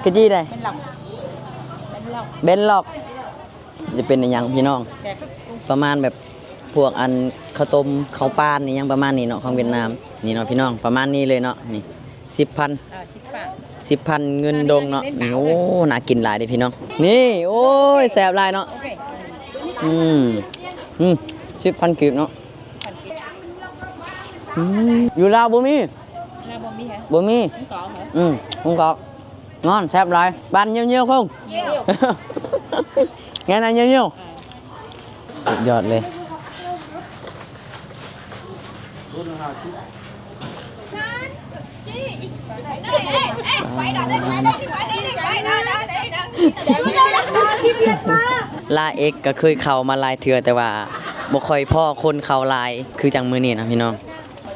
ຄືຈີໄດ ເບນລັອກ ເບນລັອກ ຈະເປັນອີ່ຫຍັງພີ່ນ້ອງ? ປະມານແບບພວກອັນເຂົ້າຕົ້ມ ເຂົ້າປານ ອີ່ຫຍັງປະມານນີ້ເນາະ ຂອງຫວຽດນາມ. ນີ້ເນາະພີ່ນ້ອງ ປະມານນີ້ເລີຍເນາະ. ນີ້ ສິບພັນ ເອີ ສິບພັນ ເງິນດົງເນາະ. ໂອ້ ໜ້າກິນຫຼາຍເດ້ພີ່ນ້ອງ. ນີ້ ໂອ້ຍ ແຊບຫຼາຍເນາະ. ອືມ ອືມ ສິບພັນກີບເນາະ. ອືມ ຢູ່ລາວບໍ່ມີ ລາວບໍ່ມີຫະ? ບໍ່ມີ. ອືມ ຫຸງເຂົ້າ ງອນ ແຊບຫຼາຍ. ປານຍ່ຽວໆ ຄົງ ແງ່ນະ ຍ່ຽວໆ. ສຸດຍອດເລີຍ. ລາເອັກກໍເຄີຍເຂົ້າມາຫຼາຍເທື່ອ ແຕ່ວ່າບໍ່ຄ່ອຍພໍ້ຄົນເຂົ້າຫຼາຍຄືຈັ່ງມື້ນີ້ນະພີ່ນ້ອງ.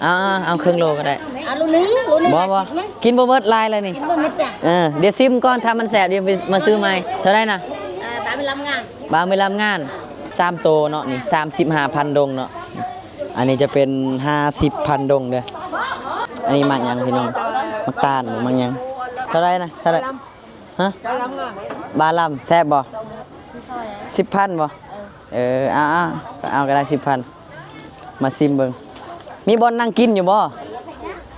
ເອົາ ເອົາ ເອົາເຄິ່ງໂລກໍໄດ້. ເອົາໂລໜຶ່ງ ໂລໜຶ່ງ. ບໍ່ ບໍ່ ກິນບໍ່ໝົດ ຫຼາຍແລ້ວນີ້. ກິນບໍ່ໝົດຈ້ະ. ເອີ ດຽວຊິມກ່ອນ ຖ້າມັນແຊບ ດຽວມາຊື້ໃໝ່. ເທົ່າໃດນະ? ເອີ ບາມື້ລຳງານ ບາມື້ລຳງານ ສາມໂຕເນາະ. ນີ້ ສາມສິບຫ້າພັນດົງເນາະ. ອັນນີ້ຈະເປັນຫ້າສິບພັນດົງເດີ້. ອັນນີ້ໝາກຫຍັງພີ່ນ້ອງ? ໝາກຕານບໍ່ ໝາກຫຍັງ? ເທົ່າໃດນະ? ເທົ່າໃດ? ຮະ? ບາລຳ ແຊບບໍ່? ສິບພັນບໍ່? ເອີ ເອົາ ເອົາ ເອົາກໍໄດ້ ສິບພັນ. ມາຊິມເບິ່ງ ມີບ່ອນນັ່ງກິນຢູ່ບໍ່?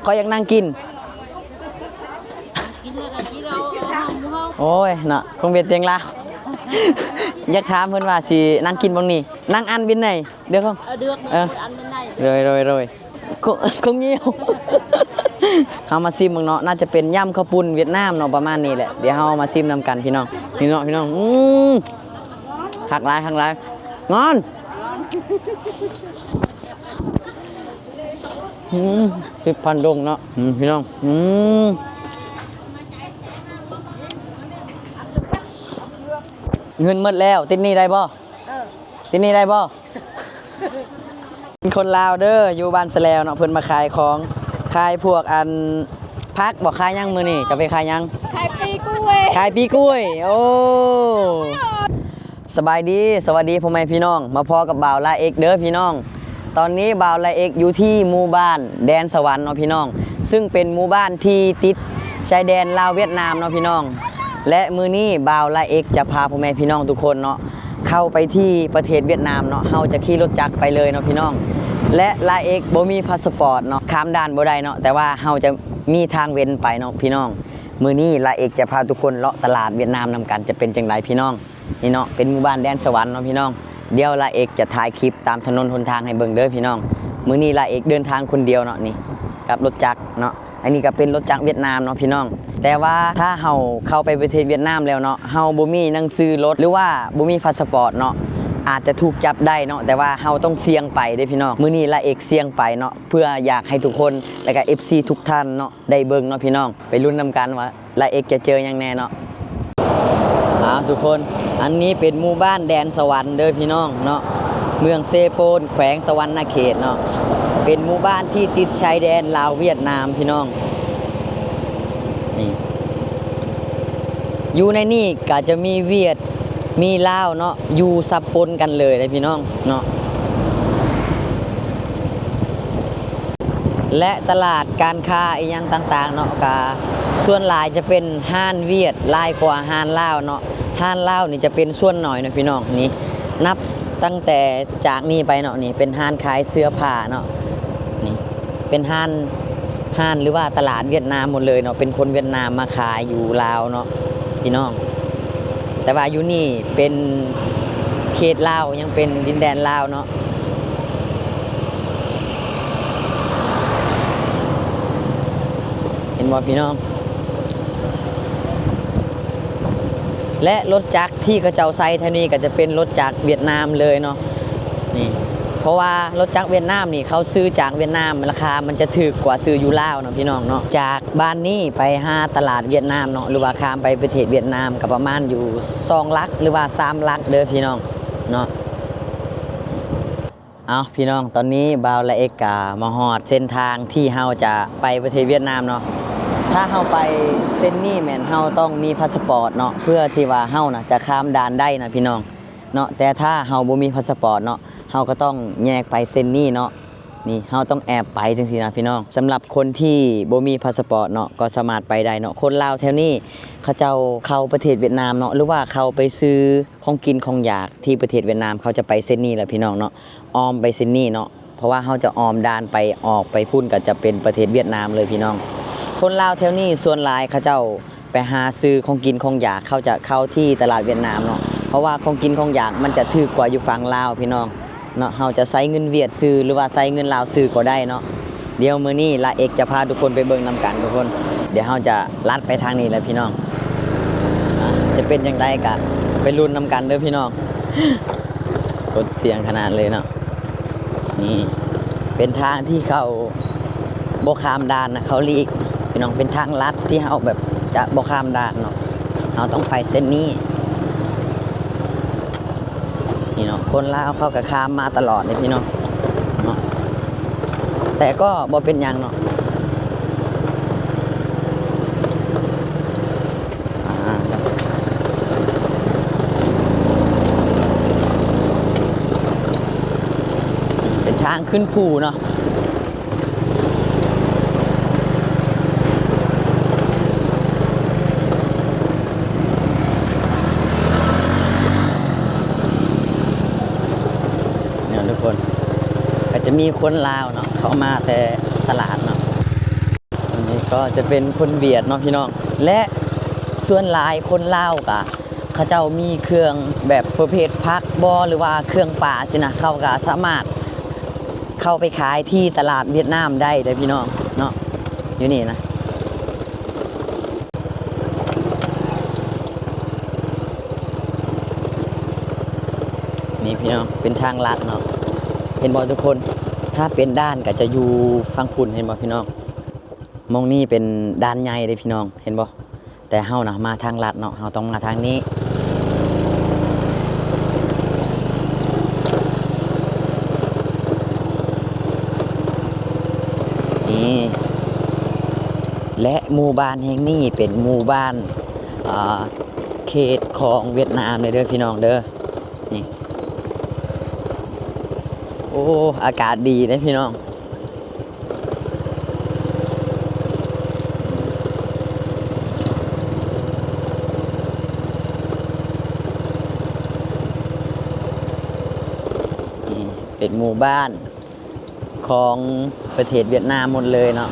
ຂ້ອຍຢາກນັ່ງກິນ. ໂອ້ຍເນາະ ຄົງເວັດຕຽງລາວ. ຢາກຖາມເພິ່ນວ່າຊິນັ່ງກິນບ່ອນນີ້ ນັ່ງອັນບິນໄນເດີ້ຄົງ. ເອີ ເດືອກ ເອີ ອັນບິນໄນ. ໂດຍ ໂດຍ ໂດຍ. ຄົງ ຄົງຍິ້ວ. ເຮົາມາຊິມເບິ່ງເນາະ ໜ້າຈະເປັນຢຳເຂົ້າປຸ້ນຫວຽດນາມເນາະ ປະມານນີ້ແຫຼະ. ດຽວເຮົາມາຊິມນຳກັນພີ່ນ້ອງ. ນີ້ເນາະ ພີ່ນ້ອງ ອືມ ຄັກຫຼາຍ ຄັກຫຼາຍ. ງອນ ອືມ ສິບພັນດົງເນາະ. ອືມ ພີ່ນ້ອງ ອືມ ເງິນໝົດແລ້ວ ຕິດໜີ້ໄດ້ບໍ່? ເອີ ທີ່ນີ້ໄດ້ບໍ່? ຄົນລາວເດີ ຢູ່ບ້ານສະແລວເນາະ ເພິ່ນມາຂາຍຂອງ ຂາຍພວກອັນ ຜັກບໍ່? ຂາຍຫຍັງມື້ນີ້? ຈະໄປຂາຍຫຍັງ? ຂາຍປີກ້ວຍ ຂາຍປີກ້ວຍ. ໂອ້ ສະບາຍດີ ສະຫວັດດີພໍ່ແມ່ພີ່ນ້ອງ ມາພໍ້ກັບບ່າວລາເອັກເດີພີ່ນ້ອງ. ຕອນນີ້ບ່າວລາເອັກຢູ່ທີ່ໝູ່ບ້ານແດນສະຫວັນເນາະພີ່ນ້ອງ ຊຶ່ງເປັນໝູ່ບ້ານທີ່ຕິດຊາຍແດນລາວຫວຽດນາມເນາະພີ່ນ້ອງ. ແລະ ມື້ນີ້ບ່າວລາເອັກຈະພາພໍ່ແມ່ພີ່ນ້ອງທຸກຄົນເນາະ ເຂົ້າໄປທີ່ປະເທດຫວຽດນາມເນາະ. ເຮົາຈະຂີ່ລົດຈັກໄປເລີຍເນາະພີ່ນ້ອງ ແລະ ລາເອັກບໍ່ມີພາສະປອດເນາະ ຂ້າມດ່ານບໍ່ໄດ້ເນາະ ແຕ່ວ່າເຮົາຈະມີທາງເວັ້ນໄປເນາະພີ່ນ້ອງ. ມື້ນີ້ລາເອັກຈະພາທຸກຄົນເລາະຕະຫຼາດຫວຽດນາມນຳກັນ ຈະເປັນຈັ່ງໃດພີ່ນ້ອງ? ນີ້ເນາະ ເປັນໝູ່ບ້ານແດນສະຫວັນເນາະພີ່ນ້ອງ. ດຽວລາເອັກຈະຖ່າຍຄລິບຕາມຖະໜົນຫົນທາງໃຫ້ເບິ່ງເດີພີ່ນ້ອງ. ມື້ນີ້ລາເອັກເດີນທາງຄົນດຽວເນາະ ນີ້ກັບລົດຈັກເນາະ. ອັນນີ້ກໍເປັນລົດຈັກຫວຽດນາມເນາະພີ່ນ້ອງ. ແຕ່ວ່າຖ້າເຮົາເຂົ້າໄປປະເທດຫວຽດນາມແລ້ວເນາະ ເຮົາບໍ່ມີໜັງສືລົດ ຫຼືວ່າບໍ່ມີພາສະປອດເນາະ ອາດຈະຖືກຈັບໄດ້ເນາະ. ແຕ່ວ່າເຮົາຕ້ອງສ່ຽງໄປເດ້ພີ່ນ້ອງ. ມື້ນີ້ລາເອັກສ່ຽງໄປເນາະ ເພື່ອຢາກໃຫ້ທຸກຄົນ ແລະກະເອັຟຊີທຸກທ່ານເນາະ ໄດ້ເບິ່ງເນາະພີ່ນ້ອງ. ໄປລຸ້ນນຳກັນວ່າລາເອັກຈະເຈີຫຍັງແນ່ເນາະ. ອ້າວ ທຸກຄົນ ອັນນີ້ເປັນໝູ່ບ້ານແດນສະຫວັນເດີພີ່ນ້ອງເນາະ ເມືອງເຊໂປນ ແຂວງສະຫວັນນະເຂດເນາະ. ເປັນໝູ່ບ້ານທີ່ຕິດຊາຍແດນລາວຫວຽດນາມພີ່ນ້ອງ. ນີ້ ຢູ່ໃນນີ້ກະຈະມີຫວຽດ ມີລາວເນາະ ຢູ່ສັບປົນກັນເລີຍເດ້ພີ່ນ້ອງເນາະ. ແລະ ຕະຫຼາດການຄ້າອີ່ຫຍັງຕ່າງໆເນາະ ກະສ່ວນຫຼາຍຈະເປັນຮ້ານຫວຽດຫຼາຍກວ່າຮ້ານລາວເນາະ. ຮ້ານລາວນີ້ຈະເປັນສ່ວນໜ້ອຍເນາະພີ່ນ້ອງ. ນີ້ ນັບຕັ້ງແຕ່ຈາກນີ້ໄປເນາະ ນີ້ເປັນຮ້ານຂາຍເສື້ອຜ້າເນາະ. ນີ້ເປັນຮ້ານ ຮ້ານ ຫຼືວ່າຕະຫຼາດຫວຽດນາມໝົດເລີຍເນາະ ເປັນຄົນຫວຽດນາມມາຂາຍຢູ່ລາວເນາະພີ່ນ້ອງ. ແຕ່ວ່າຢູ່ນີ້ເປັນເຂດລາວ ຍັງເປັນດິນແດນລາວເນາະ. ເຫັນບໍ່ພີ່ນ້ອງ? ແລະ ລົດຈັກທີ່ເຂົາເຈົ້າໃຊ້ແຖວນີ້ກໍຈະເປັນລົດຈັກຫວຽດນາມເລີຍເນາະ. ນີ້ ເພາະວ່າລົດຈັກຫວຽດນາມນີ້ ເຂົາຊື້ຈາກຫວຽດນາມ ລາຄາມັນຈະຖືກກວ່າຊື້ຢູ່ລາວເນາະ ພີ່ນ້ອງເນາະ. ຈາກບ້ານນີ້ໄປຫາຕະຫຼາດຫວຽດນາມເນາະ ຫຼືວ່າຂ້າມໄປປະເທດຫວຽດນາມ ກໍປະມານຢູ່ສອງຫຼັກ ຫຼືວ່າສາມຫຼັກເດີພີ່ນ້ອງເນາະ. ເອົາ ພີ່ນ້ອງ ຕອນນີ້ບ່າວລາເອັກກະມາຮອດເສັ້ນທາງທີ່ເຮົາຈະໄປປະເທດຫວຽດນາມເນາະ. ຖ້າເຮົາໄປເສັ້ນນີ້ແມ່ນເຮົາຕ້ອງມີພາສະປອດເນາະ ເພື່ອທີ່ວ່າເຮົານະຈະຂ້າມດ່ານໄດ້ນະ ພີ່ນ້ອງເນາະ. ແຕ່ຖ້າເຮົາບໍ່ມີພາສະປອດເນາະ ເຮົາກໍຕ້ອງແຍກໄປເສັ້ນນີ້ເນາະ. ນີ້ເຮົາຕ້ອງແອບໄປຈັ່ງຊີ້ນະພີ່ນ້ອງ. ສຳລັບຄົນທີ່ບໍ່ມີພາສະປອດເນາະ ກໍສາມາດໄປໄດ້ເນາະ. ຄົນລາວແຖວນີ້ເຂົາເຈົ້າເຂົ້າປະເທດຫວຽດນາມເນາະ ຫຼືວ່າເຂົ້າໄປຊື້ຂອງກິນຂອງຢາກທີ່ປະເທດຫວຽດນາມ ເຂົາຈະໄປເສັ້ນນີ້ແຫຼະພີ່ນ້ອງເນາະ, ອ້ອມໄປເສັ້ນນີ້ເນາະ. ເພາະວ່າເຮົາຈະອ້ອມດ່ານໄປ ອອກໄປພຸ້ນກໍຈະເປັນປະເທດຫວຽດນາມເລີຍພີ່ນ້ອງ. ຄົນລາວແຖວນີ້ສ່ວນຫຼາຍເຂົາເຈົ້າໄປຫາຊື້ຂອງກິນຂອງຢາກ ເຂົາຈະເຂົ້າທີ່ຕະຫຼາດຫວຽດນາມເນາະ, ເພາະວ່າຂອງກິນຂອງຢາກມັນຈະຖືກກວ່າຢູ່ຝັ່ງລາວພີ່ນ້ອງເນາະ. ເຮົາຈະໃຊ້ເງິນຫວຽດຊື້ ຫຼືວ່າໃຊ້ເງິນລາວຊື້ກໍໄດ້ເນາະ. ດຽວມື້ນີ້ລາເອັກຈະພາທຸກຄົນໄປເບິ່ງນຳກັນທຸກຄົນ. ດຽວເຮົາຈະລັດໄປທາງນີ້ແຫຼະພີ່ນ້ອງ. ອາ ຈະເປັນຈັ່ງໃດກະໄປລຸ້ນນຳກັນເດີພີ່ນ້ອງ. ກົດສຽງຂະໜາດເລີຍເນາະ. ນີ້ເປັນທາງທີ່ເຂົາບໍ່ຂ້າມດ່ານນະ ເຂົາຫຼີກພີ່ນ້ອງ. ເປັນທາງລັດທີ່ເຮົາແບບຈະບໍ່ຂ້າມດ່ານເນາະ, ເຮົາຕ້ອງໄປເສັ້ນນີ້. ນີ້ເນາະ ຄົນລາວເຂົາກໍຂ້າມມາຕະຫຼອດເດ້ພີ່ນ້ອງເນາະ, ແຕ່ກໍບໍ່ເປັນຫຍັງເນາະ. ອາ ເປັນທາງຂຶ້ນພູເນາະ. ເນາະທຸກຄົນ ກໍຈະມີຄົນລາວເນາະ ເຂົ້າມາແຕ່ຕະຫຼາດເນາະ. ອັນນີ້ກໍຈະເປັນຄົນຫວຽດເນາະພີ່ນ້ອງ ແລະ ສ່ວນຫຼາຍຄົນລາວກະ ເຂົາເຈົ້າມີເຄື່ອງແບບປະເພດຜັກບໍ ຫຼືວ່າເຄື່ອງປ່າຊີ້ນະ ເຂົາກໍສາມາດເຂົ້າໄປຂາຍທີ່ຕະຫຼາດຫວຽດນາມໄດ້ເດີພີ່ນ້ອງເນາະ. ຢູ່ນີ້ນະ ນີ້ພີ່ນ້ອງ ເປັນທາງລັດເນາະ. ເຫັນບໍ່ທຸກຄົນ? ຖ້າເປັນດ່ານກໍຈະຢູ່ຝັ່ງພຸ້ນ ເຫັນບໍ່ພີ່ນ້ອງ? ໝ່ອງນີ້ເປັນດ່ານໃຫຍ່ເດ້ພີ່ນ້ອງ ເຫັນບໍ່? ແຕ່ເຮົານະມາທາງລັດເນາະ ເຮົາຕ້ອງມາທາງນີ້. ນີ້ ແລະ ໝູ່ບ້ານແຫ່ງນີ້ເປັນໝູ່ບ້ານ ອ່າ ເຂດຂອງຫວຽດນາມເດີພີ່ນ້ອງເດີ. ນີ້ ໂອ້ ອາກາດດີເດ້ພີ່ນ້ອງ. ນີ້ເປັນໝູ່ບ້ານຂອງປະເທດຫວຽດນາມໝົດເລີຍເນາະ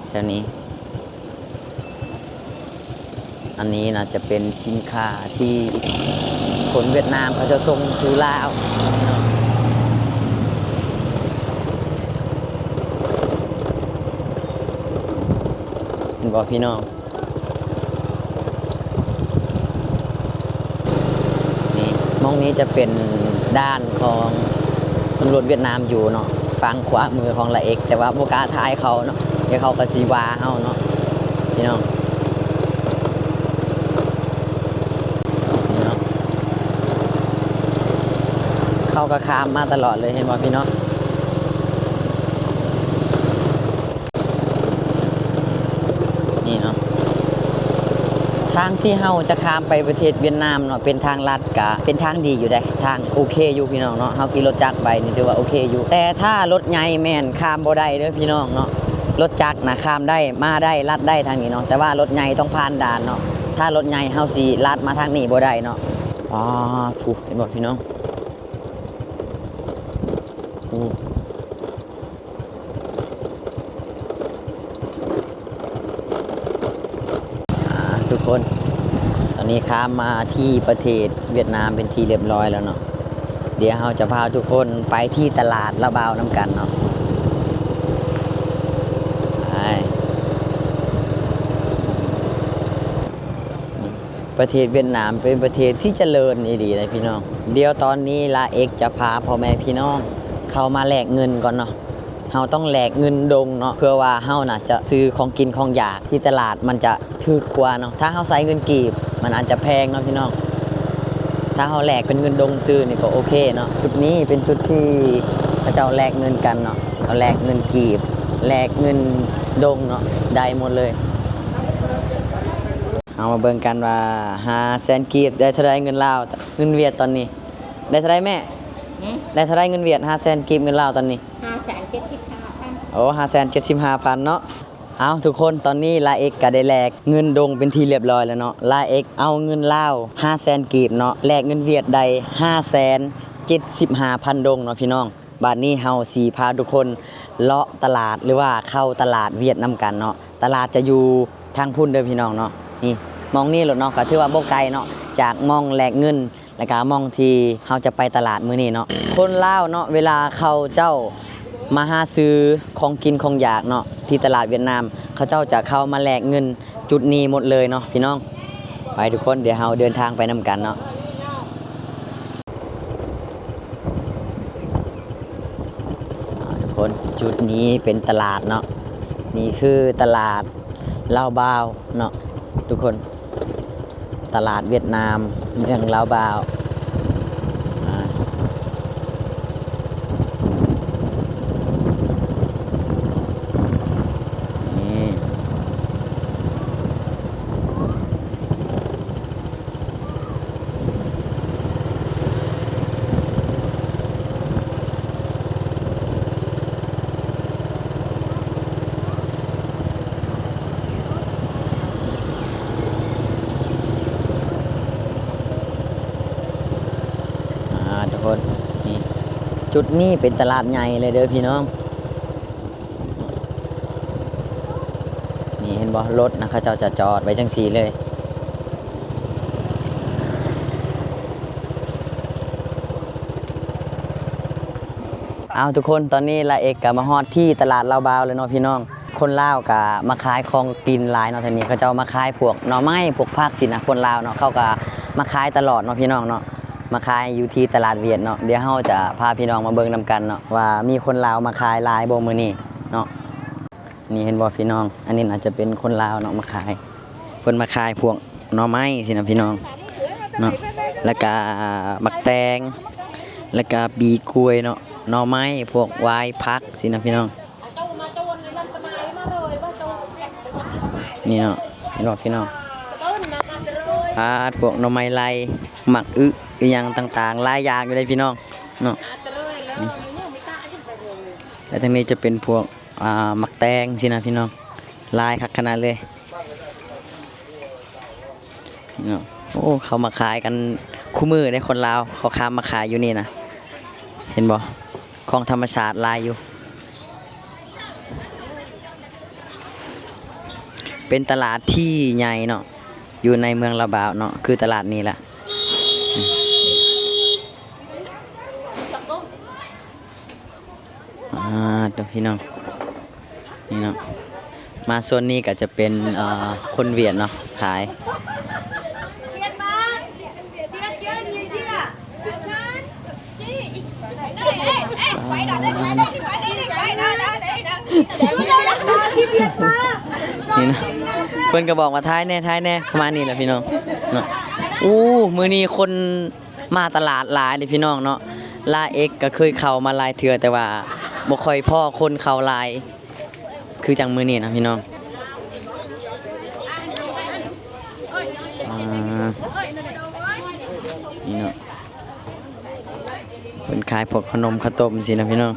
ແຖວນີ້. ອັນນີ້ນະຈະເປັນສິນຄ້າທີ່ຄົນຫວຽດນາມເຂົາຈະສົ່ງສູ່ລາວ. ເຫັນບໍ່ພີ່ນ້ອງ? ນີ້ ໝ່ອງນີ້ຈະເປັນດ່ານຂອງຕຳຫຼວດຫວຽດນາມຢູ່ເນາະ ຝັ່ງຂວາມືຂອງລາເອັກ ແຕ່ວ່າບໍ່ກ້າຖ່າຍເຂົາເນາະ ດຽວເຂົາກໍຊິວ່າເຮົາເນາະ ພີ່ນ້ອງ. ນີ້ເນາະ ເຂົາກໍຂ້າມມາຕະຫຼອດເລີຍ ເຫັນບໍ່ພີ່ນ້ອງ? ນີ້ເນາະ ທາງທີ່ເຮົາຈະຂ້າມໄປປະເທດຫວຽດນາມເນາະ ເປັນທາງລັດ ກະເປັນທາງດີຢູ່ເດ້ ທາງໂອເຄຢູ່ພີ່ນ້ອງເນາະ. ເຮົາຂີ່ລົດຈັກໄປນີ້ຖືວ່າໂອເຄຢູ່ ແຕ່ຖ້າລົດໃຫຍ່ແມ່ນຂ້າມບໍ່ໄດ້ເດີພີ່ນ້ອງເນາະ. ລົດຈັກນະຂ້າມໄດ້ ມາໄດ້ ລັດໄດ້ທາງນີ້ເນາະ ແຕ່ວ່າລົດໃຫຍ່ຕ້ອງຜ່ານດ່ານເນາະ. ຖ້າລົດໃຫຍ່ເຮົາຊິລັດມາທາງນີ້ບໍ່ໄດ້ເນາະ. ອໍ ຜູ້ ເຫັນບໍ່ພີ່ນ້ອງ? ໂອ້ ອ່າ ທຸກຄົນ ຕອນນີ້ຂ້າມມາທີ່ປະເທດຫວຽດນາມເປັນທີ່ຮຽບຮ້ອຍແລ້ວເນາະ. ດຽວເຮົາຈະພາທຸກຄົນໄປທີ່ຕະຫຼາດລາວບາວນຳກັນເນາະ. ໄປ ປະເທດຫວຽດນາມເປັນປະເທດທີ່ຈະເລີນອີ່ຫຼີເດ້ພີ່ນ້ອງ. ດຽວຕອນນີ້ລາເອັກຈະພາພໍ່ແມ່ພີ່ນ້ອງເຂົ້າມາແລກເງິນກ່ອນເນາະ. ເຮົາຕ້ອງແລກເງິນດົງເນາະ ເພື່ອວ່າເຮົານະຈະຊື້ຂອງກິນຂອງຢາກທີ່ຕະຫຼາດ ມັນຈະຖືກກວ່າເນາະ. ຖ້າເຮົາໃຊ້ເງິນກີບ ມັນອາດຈະແພງເນາະພີ່ນ້ອງ. ຖ້າເຮົາແລກເປັນເງິນດົງຊື່ນີ້ກໍໂອເຄເນາະ. ຈຸດນີ້ເປັນຈຸດທີ່ເຂົາເຈົ້າແລກເງິນກັນເນາະ. ເຮົາແລກເງິນກີບ ແລກເງິນດົງເນາະ ໄດ້ໝົດເລີຍ. ເຮົາມາເບິ່ງກັນວ່າຫ້າແສນກີບໄດ້ເທົ່າໃດເງິນລາວ ເງິນຫວຽດຕອນນີ້ ໄດ້ເທົ່າໃດແມ່? ໄດ້ເທົ່າໃດເງິນຫວຽດ? ຫ້າແສນກີບ ເງິນລາວຕອນນີ້ ຫ້າແສນເຈັດສິບຫ້າພັນ. ໂອ້ ຫ້າແສນເຈັດສິບຫ້າພັນເນາະ. ເອົ້າ ທຸກຄົນ ຕອນນີ້ລາເອັກກະໄດ້ແລກເງິນດົງເປັນທີ່ລຽບຮ້ອຍແລ້ວເນາະ. ລາເອັກເອົາເງິນລາວຫ້າແສນກີບເນາະ ແລກເງິນຫວຽດໄດ້ຫ້າແສນເຈັດສິບຫ້າພັນດົງເນາະພີ່ນ້ອງ. ບາດນີ້ເຮົາຊິພາທຸກຄົນເລາະຕະຫຼາດ ຫຼືວ່າເຂົ້າຕະຫຼາດຫວຽດນຳກັນເນາະ. ຕະຫຼາດຈະຢູ່ທາງພຸ້ນເດີພີ່ນ້ອງເນາະ. ນີ້ ໝ່ອງນີ້ໂລດເນາະ ກະຖືວ່າບໍ່ໄກເນາະ ຈາກໝ່ອງແລກເງິນ ແລ້ວກະໝ່ອງທີ່ເຮົາຈະໄປຕະຫຼາດມື້ນີ້ເນາະ. ຄົນລາວເນາະ ເວລາເຂົາເຈົ້າມາຫາຊື້ຂອງກິນຂອງຢາກເນາະ ທີ່ຕະຫຼາດຫວຽດນາມ ເຂົາເຈົ້າຈະເຂົ້າມາແລກເງິນຈຸດນີ້ໝົດເລີຍເນາະພີ່ນ້ອງ. ໄປທຸກຄົນ ດຽວເຮົາເດີນທາງໄປນຳກັນເນາະ. ອ່າ ທຸກຄົນ ຈຸດນີ້ເປັນຕະຫຼາດເນາະ ນີ້ຄືຕະຫຼາດລາວບາວເນາະທຸກຄົນ ຕະຫຼາດຫວຽດນາມ ເມືອງລາວບາວ. ອ່າ ນີ້ ອ່າ ທຸກຄົນ ນີ້ ຈຸດນີ້ເປັນຕະຫຼາດໃຫຍ່ເລີຍເດີພີ່ນ້ອງ. ນີ້ເຫັນບໍ່ ລົດນະ ເຂົາເຈົ້າຈະຈອດໄວ້ຈັ່ງຊີ້ເລີຍ. ເອົາ ທຸກຄົນ ຕອນນີ້ລາເອັກກະມາຮອດທີ່ຕະຫຼາດລາວບາວແລ້ວເນາະພີ່ນ້ອງ. ຄົນລາວກະມາຂາຍຂອງກິນຫຼາຍເນາະ ແຖວນີ້ເຂົາເຈົ້າມາຂາຍພວກໜໍ່ໄມ້ ພວກຜັກຊີ້ນະ. ຄົນລາວເນາະ ເຂົາກະມາຂາຍຕະຫຼອດເນາະພີ່ນ້ອງເນາະ ມາຂາຍຢູ່ທີ່ຕະຫຼາດຫວຽດເນາະ. ດຽວເຮົາຈະພາພີ່ນ້ອງມາເບິ່ງນຳກັນເນາະ ວ່າມີຄົນລາວມາຂາຍຫຼາຍບໍ່ມື້ນີ້ເນາະ. ນີ້ເຫັນບໍ່ພີ່ນ້ອງ ອັນນີ້ອາດຈະເປັນຄົນລາວເນາະມາຂາຍ ເພິ່ນມາຂາຍພວກໜໍ່ໄມ້ຊີ້ນະພີ່ນ້ອງເນາະ ແລ້ວກະໝາກແຕງ ແລ້ວກະປີກລ້ວຍເນາະ ໜໍ່ໄມ້ ພວກຫວາຍ ຜັກຊີ້ນະພີ່ນ້ອງ. ນີ້ເນາະ ເຫັນບໍ່ພີ່ນ້ອງ ປາດ ພວກໜໍ່ໄມ້ໄລ່ ໝາກອຶ ອີ່ຫຍັງຕ່າງໆ ຫຼາຍຢ່າງຢູ່ເດ້ພີ່ນ້ອງເນາະ. ແລະທາງນີ້ຈະເປັນພວກ ອ່າ ໝາກແຕງຊີ້ນະພີ່ນ້ອງ ຫຼາຍຄັກຂະໜາດເລີຍ. ເນາະ ໂອ້ ເຂົາມາຂາຍກັນຄູ່ມື້ເດ້ ຄົນລາວເຂົາຂ້າມມາຂາຍຢູ່ນີ້ນະ ເຫັນບໍ່ ຂອງທຳມະຊາດຫຼາຍຢູ່. ເປັນຕະຫຼາດທີ່ໃຫຍ່ເນາະ ຢູ່ໃນເມືອງລາວບາວເນາະ ຄືຕະຫຼາດນີ້ລະ. ອ່າ ໂຕ ພີ່ນ້ອງ ນີ້ເນາະ ມາໂຊນນີ້ກະຈະເປັນ ເອີ ຄົນຫວຽດເນາະ ຂາຍ. ນີ້ເນາະ ເພິ່ນກະບອກວ່າ ຖ່າຍແດ່ ຖ່າຍແດ່ ປະມານນີ້ແຫຼະພີ່ນ້ອງເນາະ. ໂອ້ ມື້ນີ້ຄົນ ມາຕະຫຼາດຫຼາຍເດ້ພີ່ນ້ອງເນາະ. ລາເອັກກະເຄີຍເຂົ້າມາຫຼາຍເທື່ອ ແຕ່ວ່າບໍ່ຄ່ອຍພໍ້ຄົນເຂົ້າຫຼາຍຄືຈັ່ງມື້ນີ້ນະພີ່ນ້ອງ. ອ່າ ນີ້ເນາະ ເພິ່ນຂາຍພວກຂະໜົມຂະຕົ້ມຊີ້ນະພີ່ນ້ອງ.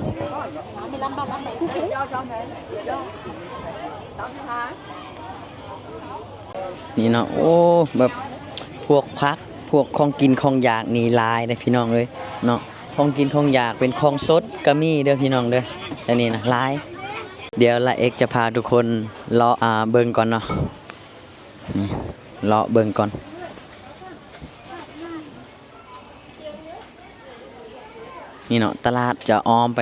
ນີ້ເນາະ ໂອ້ ແບບພວກຜັກ ພວກຂອງກິນຂອງຢາກນີ້ຫຼາຍເດ້ພີ່ນ້ອງເອີຍເນາະ. ຂອງກິນຂອງຢາກເປັນຂອງສົດກະມີເດີພີ່ນ້ອງເດີ ແຖວນີ້ນະຫຼາຍ. ດຽວລາເອັກຈະພາທຸກຄົນເລາະ ອ່າ ເບິ່ງກ່ອນເນາະ ນີ້ ເລາະເບິ່ງກ່ອນ. ນີ້ເນາະ ຕະຫຼາດຈະອ້ອມໄປ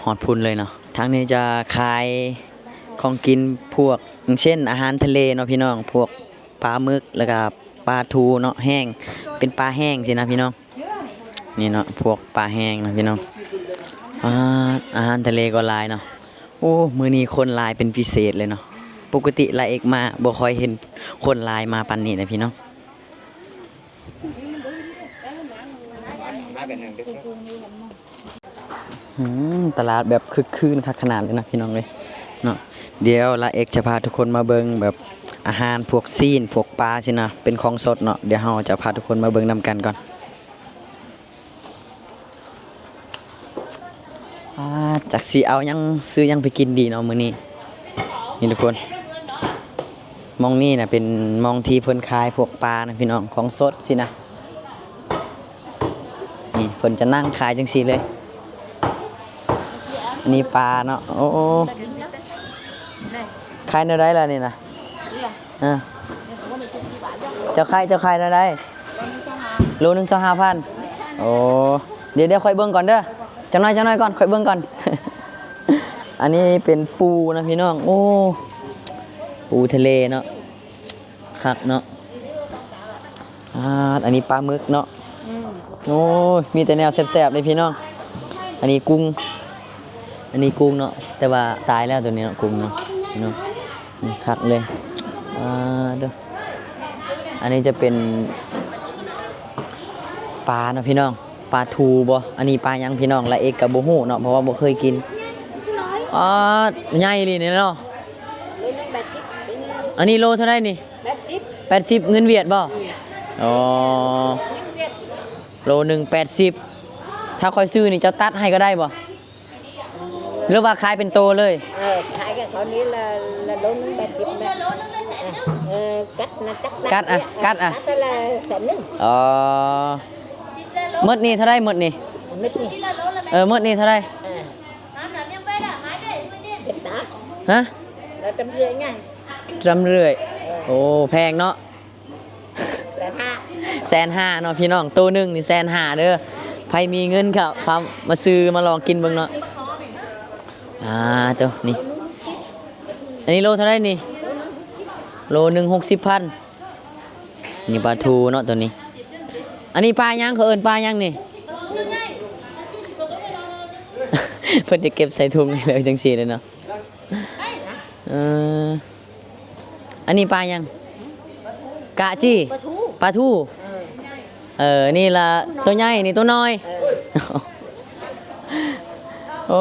ຮອດພຸ້ນເລີຍເນາະ. ທາງນີ້ຈະຂາຍຂອງກິນພວກ ຢ່າງເຊັ່ນ ອາຫານທະເລເນາະພີ່ນ້ອງ ພວກປາໝຶກ ແລ້ວກະປາທູເນາະ ແຫ້ງ ເປັນປາແຫ້ງຊີ້ນະພີ່ນ້ອງ. ນີ້ເນາະ ພວກປາແຫ້ງນະພີ່ນ້ອງ. ອາ ອາຫານທະເລກໍຫຼາຍເນາະ. ໂອ້ ມື້ນີ້ຄົນຫຼາຍເປັນພິເສດເລີຍເນາະ. ປົກກະຕິລາເອັກມາບໍ່ຄ່ອຍເຫັນຄົນຫຼາຍມາປານນີ້ນະພີ່ນ້ອງ. ອືມ ຕະຫຼາດແບບຄຶກຄື້ນຄັກຂະໜາດເລີຍນະພີ່ນ້ອງເອີຍເນາະ. ດຽວລາເອັກຈະພາທຸກຄົນມາເບິ່ງແບບອາຫານພວກຊີ້ນ ພວກປາຊີ້ນະ ເປັນຂອງສົດເນາະ. ດຽວເຮົາຈະພາທຸກຄົນມາເບິ່ງນຳກັນກ່ອນ. ຈັກຊິເອົາຫຍັງ ຊື້ຫຍັງໄປກິນດີເນາະມື້ນີ້. ນີ້ທຸກຄົນ ໝ່ອງນີ້ນະເປັນໝ່ອງທີ່ເພິ່ນຂາຍພວກປານະພີ່ນ້ອງ ຂອງສົດຊີ້ນະ. ນີ້ເພິ່ນຈະນັ່ງຂາຍຈັ່ງຊີ້ເລີຍ. ອັນນີ້ປາເນາະ. ໂອ້ ຂາຍແນວໃດລະນີ້ນະ? ອ່າ ເຈົ້າຂາຍ ເຈົ້າຂາຍແນວໃດ? ໂລໜຶ່ງຊາວຫ້າພັນ. ໂອ້ ດຽວ ດຽວຂ້ອຍເບິ່ງກ່ອນເດີ ຈັກໜ້ອຍ ຈັກໜ້ອຍກ່ອນ ຂ້ອຍເບິ່ງກ່ອນ. ອັນນີ້ເປັນປູນະພີ່ນ້ອງ. ໂອ້ ປູທະເລເນາະ ຄັກເນາະ. ອ່າ ອັນນີ້ປາໝຶກເນາະ. ອືມ ໂອ້ຍ ມີແຕ່ແນວແຊບໆເດ້ພີ່ນ້ອງ. ອັນນີ້ກຸ້ງ ອັນນີ້ກຸ້ງເນາະ ແຕ່ວ່າຕາຍແລ້ວໂຕນີ້ເນາະ ກຸ້ງເນາະ ພີ່ນ້ອງ. ນີ້ຄັກເລີຍ. ອ່າ ເດີ ອັນນີ້ຈະເປັນປາເນາະພີ່ນ້ອງ ປາທູບໍ? ອັນນີ້ປາຫຍັງພີ່ນ້ອງ? ລາເອກກໍບໍ່ຮູ້ເນາະ ເພາະວ່າບໍ່ເຄີຍກິນ. ອາ ໃຫຍ່ອີ່ຫຼີນີ້ເນາະ. ອັນນີ້ໂລເທົ່າໃດນີ້? ແປດສິບ ແປດສິບເງິນຫວຽດບໍ? ອໍ ໂລໜຶ່ງແປດສິບ. ຖ້າຂ້ອຍຊື້ນີ້ເຈົ້າຕັດໃຫ້ກໍໄດ້ບໍ? ຫຼືວ່າຂາຍເປັນໂຕເລີຍ? ເອີ ຂາຍກັບເຂົານີ້ລະ ລະໂລໜຶ່ງແປດສິບນະ. ເອີ ກັດນະ ຕັດ ຕັດ ກັດອະ ເອີ ກັດອະ ຕັດລະແສນໜຶ່ງ. ອໍ ໝົດນີ້ເທົ່າໃດ? ໝົດນີ້ ໝົດນີ້ ເອີ ໝົດນີ້ເທົ່າໃດ? ເອີ ເຈັດຕາ ຮະ? ລະຈຳເລື່ອຍໄງ ຈຳເລື່ອຍ. ເອີ ໂອ້ ແພງເນາະ. ແສນຫ້າ ແສນຫ້າເນາະພີ່ນ້ອງ ໂຕໜຶ່ງນີ້ແສນຫ້າເດີ. ໃຜມີເງິນກໍພາມາຊື້ມາລອງກິນເບິ່ງເນາະ. ອ່າ ໂຕນີ້ ອັນນີ້ໂລເທົ່າໃດນີ້? ໂລໜຶ່ງຫົກສິບພັນ. ນີ້ປາທູເນາະໂຕນີ້. ອັນນີ້ປາຫຍັງ? ເຂົາເອີ້ນປາຫຍັງນີ້? ເພິ່ນຈະເກັບໃສ່ຖົງໃຫ້ເລີຍຈັ່ງຊີ້ເດ້ເນາະ. ເອີ ອັນນີ້ປາຫຍັງ? ກະຈີ່ ປາທູ ປາທູ. ເອີ ເອີ ນີ້ລະໂຕໃຫຍ່ ນີ້ໂຕນ້ອຍ. ເອີ ໂອ້